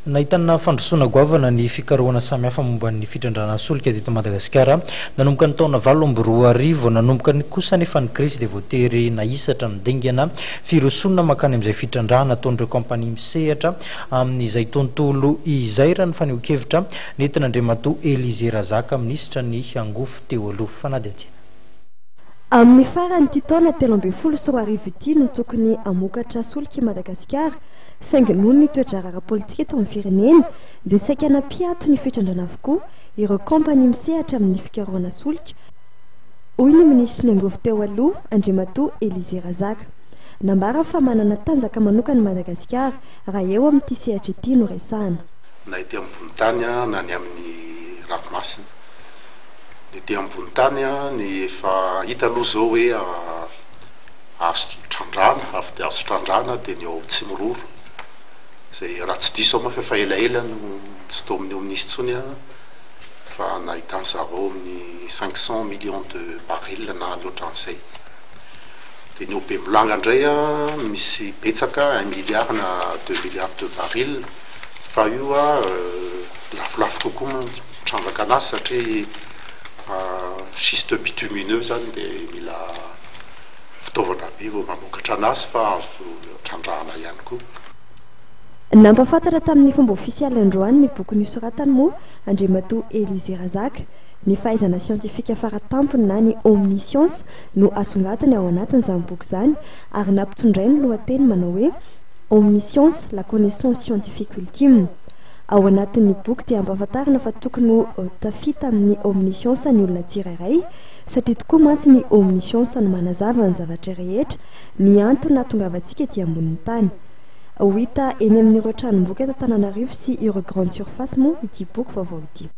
Nahitana fandrosoana goavana ny fikarohana samihafa momba ny fitrandrahana solika teto Madagasikara nanomboka ny taona 2008. Nanomboka ny kosa anefa ny krizy dia voatery nahisatra ny dingana firosoana mankany amin'izay fitrandrahana ataon'ireo kaompania misehatra amin'izay tontolo izay, raha ny fanehoan-kevitra nentin'Andriamatoa Elysé Razaka, minisitra ny angovo teo aloha. Fanadihadiana. Amin'ny faran'ity taona 2013 ity no tokony hamokatra solika i Madagasikara, saingy noho ny toe-draharaha politika eto amin'ny firenena dia saika nampiato ny fitrandrana avokoa ireo kaompania misehatra amin'ny fikarohana solika, hoy ny minisitry ny angovo teo aloha, Andriamatoa Elysé Razaka. Nambarany fa manana tanjaka manokana i Madagasikara raha eo amin'ity sehatra ity no resahana. Na ety ambony tany na ny amin'ny ranomasina. Ny ety ambony tany ny efa hita aloha izao hoe azo trandrahana, avy dia azo trandrahana dia ny ao Tsimiroro, izay raha tsy diso aho manko efa elaela no tsy tao amin'ny Omnis intsony aho, fa nahitany zareo amin'ny 500 millions de barils na mihoatra an'izay. Dia ny ao Bemolanga indray misy betsaka, un milliard na deux milliards de barils, fa io lafolafo kokoa moa ny mitrandraka anazy satria schiste bitumineux izany dia mila fitaovana be vao mamokatra anazy fa azo trandrahana ihany koa. Nampahafantatra tamin'ny fomba ofisialy androany ny boky nosoratany moa Andriamatoa Elysé Razaka. Ny fahaizana siantifika faratampony na ny omniscience no asongadiny ao anatin'izany boky izany ary nampitondrainy lohateny manao hoe Omniscience, la connaissance scientifique ultime. Ao anatin'ny boky dia ampahafantarina fa tokony ho tafita amin'ny omniscience ny olona tsirairay Satria tokoa mantsy ny omniscience no manazava ny zavatra rehetra, ny antony nahatongavantsika ety ambonin'ny tany. Ho hita eny amin'ireo tranomboky eto Antananarivo sy ireo grande surface moa ity boky vaovao ity.